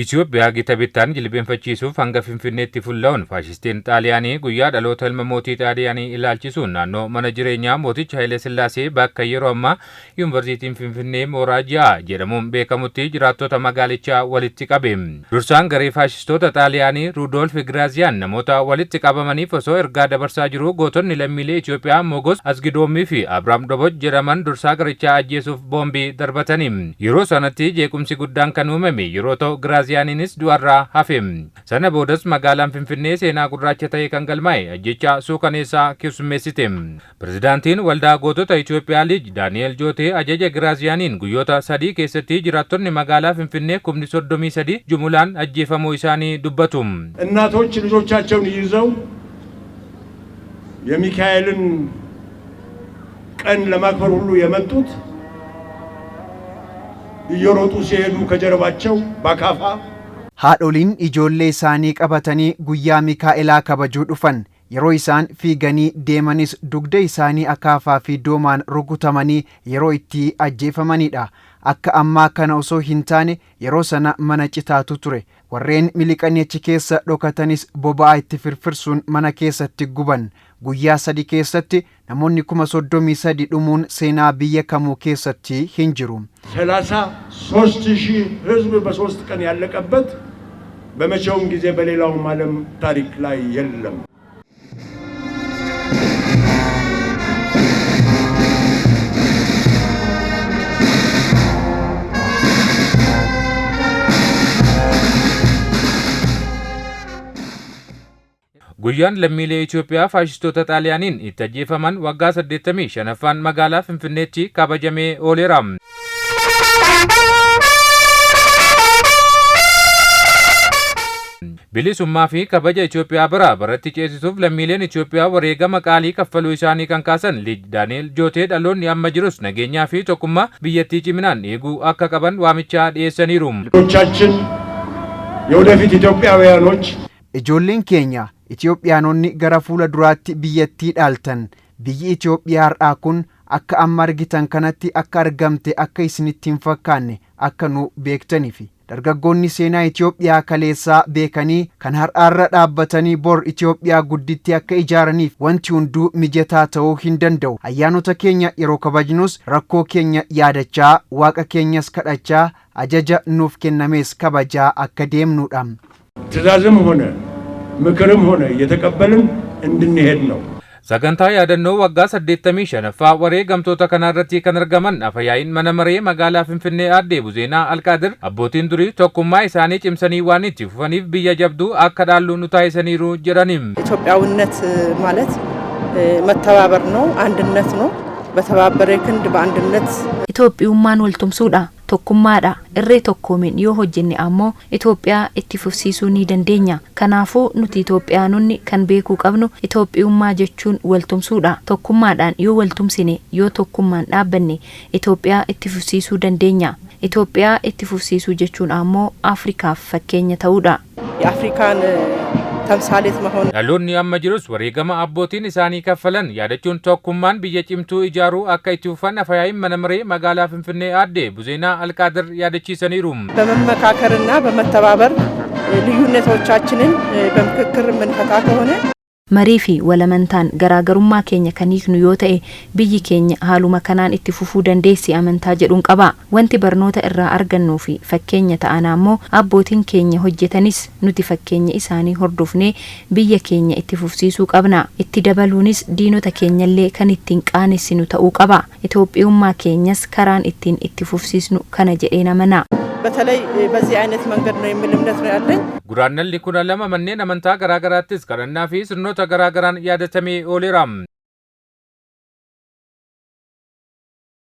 Itoophiyaa gita bittaan jilbeenfachiisuuf hanga Finfinneetti fulla'uun faashistiin Xaaliyaanii guyyaa dhaloota ilma mootii Xaaliyaanii ilaalchisuun naannoo mana jireenyaa mooticha Haile Sillaasee bakka yeroo ammaa Yuunivarsiitiin Finfinnee mooraa 6 jedhamuun beekamutti jiraattota magaalichaa walitti qabe. Dursaan garee faashistoota Xaaliyaanii Ruudoolf Giraaziyaan namoota walitti qabamaniif osoo ergaa dabarsaa jiruu gootonni lammiilee Itoophiyaa Mogos Asgidoommii fi Abraam Doboj jedhaman dursaa garichaa ajjeesuuf boombii darbatani. Yeroo sanatti jeequmsi guddaan kan uumame yeroo ta'u Giraaziyaaniinis du'arraa hafe. Sana boodas magaalaan Finfinnee seenaa gurraacha ta'e kan galmaa'e ajjeechaa suukaneessaa keessummeessite. Pirezidaantiin Waldaa Gootota Itoophiyaa Lij Daani'eel Jootee ajaja Giraaziyaaniin guyyoota 3 keessatti jiraattonni magaalaa Finfinnee kumni 33 jumulaan ajjeefamuu isaanii dubbatu. እናቶች ልጆቻቸውን ይዘው የሚካኤልን ቀን ለማክበር ሁሉ የመጡት እየሮጡ ሲሄዱ ከጀርባቸው በአካፋ Haadholiin ijoollee isaanii qabatanii guyyaa Mikaa'elaa kabajuu dhufan. Yeroo isaan fiiganii deemanis dugda isaanii akaafaa fi doomaan rukutamanii yeroo itti ajjeefamanidha. Akka ammaa kana osoo hin taane yeroo sana mana citaatu ture. Warreen miliqanii achi keessa dhokatanis boba'aa itti firfirsuun mana keessatti guban. Guyyaa 3 keessatti namoonni 33,000 dhumuun seenaa biyya kamuu keessatti hin jiru. 33,000 ህዝብ በሶስት ቀን ያለቀበት በመቼውም ጊዜ በሌላውም ዓለም ታሪክ ላይ የለም። Guyyaan lammiilee Itoophiyaa faashistoota Xaaliyaaniin itti ajjeefaman waggaa 85ffaan magaalaa Finfinneetti kabajamee ooleera. Bilisummaa fi kabaja Itoophiyaa bara baratti ceesisuuf lammiileen Itoophiyaa wareegama qaalii kaffaluu isaanii kan kaasan Lij Daani'eel Jootee dhaloonni amma jirus nageenyaa fi tokkummaa biyyattii ciminaan eeguu akka qaban waamicha dhiyeessaniiru. ልጆቻችን የወደፊት ኢትዮጵያውያኖች Ijoolleen keenya Itoophiyaanonni gara fuula duraatti biyyattii dhaaltan biyyi Itoophiyaa har'aa kun akka amma argitan kanatti akka argamte akka isinitti hin fakkaanne akka nu beektaniifi. Dargaggoonni seenaa Itoophiyaa kaleessaa beekanii kan har'aarra dhaabbatanii bor Itoophiyaa gudditti akka ijaaraniif wanti hunduu mijataa ta'uu hin danda'u. Ayyaanota keenya yeroo kabajnus rakkoo keenya yaadachaa waaqa keenyas kadhachaa ajaja nuuf kennames kabajaa akka deemnudha. ትእዛዝም ሆነ ምክርም ሆነ እየተቀበልን እንድንሄድ ነው። Sagantaa yaadannoo waggaa 85ffaa wareegamtoota kanarratti kan argaman Afyaa'iin mana maree magaalaa Finfinnee Aadde Buzeenaa Alqaadir abbootiin durii tokkummaa isaanii cimsanii waan itti fufaniif biyya jabduu akka dhaallu nu taasisaniiru jedhani. ኢትዮጵያዊነት ማለት መተባበር ነው፣ አንድነት ነው። በተባበረ ክንድ በአንድነት Itoophiyummaan waltumsuudha. Tokkummaadha. Irree tokkoomin yoo hojjenne ammoo Itoophiyaa itti fufsiisuu ni dandeenya. Kanaafuu nuti Itoophiyaanonni kan beekuu qabnu Itoophiyummaa jechuun waltumsuudha. Tokkummaadhaan yoo waltumsine yoo tokkummaan dhaabbanne Itoophiyaa itti fufsiisuu dandeenya. Itoophiyaa itti fufsiisuu jechuun ammoo Afrikaaf fakkeenya ta'uudha. የአፍሪካን ተምሳሌት መሆን Dhaloonni amma jirus wareegama abbootiin isaanii kaffalan yaadachuun tokkummaan biyya cimtuu ijaaruu akka itti fufan Afyaa'iin mana maree magaalaa Finfinnee Aadde Buzeenaa Alqaadir yaadachiisaniiru. በመመካከርና በመተባበር ልዩነቶቻችንን በምክክር የምንፈታ ከሆነ Marii fi walamantaan garaagarummaa keenya kan hiiknu yoo ta'e biyyi keenya haaluma kanaan itti fufuu dandeessi amantaa jedhuun qaba. Wanti barnoota irraa argannuu fi fakkeenya ta'an ammoo abbootiin keenya hojjetanis nuti fakkeenya isaanii hordofnee biyya keenya itti fufsiisuu qabna. Itti dabaluunis diinota keenyallee kan ittiin qaanessinu ta'uu qaba. Itoophiyummaa keenyas karaan ittiin itti fufsiisnu kana jedheen amana. በተለይ በዚህ አይነት መንገድ ነው የሚል እምነት ነው ያለኝ። Guraandhalli 12 manneen amantaa garaagaraattis kadhannaa fi sirnoota garaagaraan yaadatamee ooleera.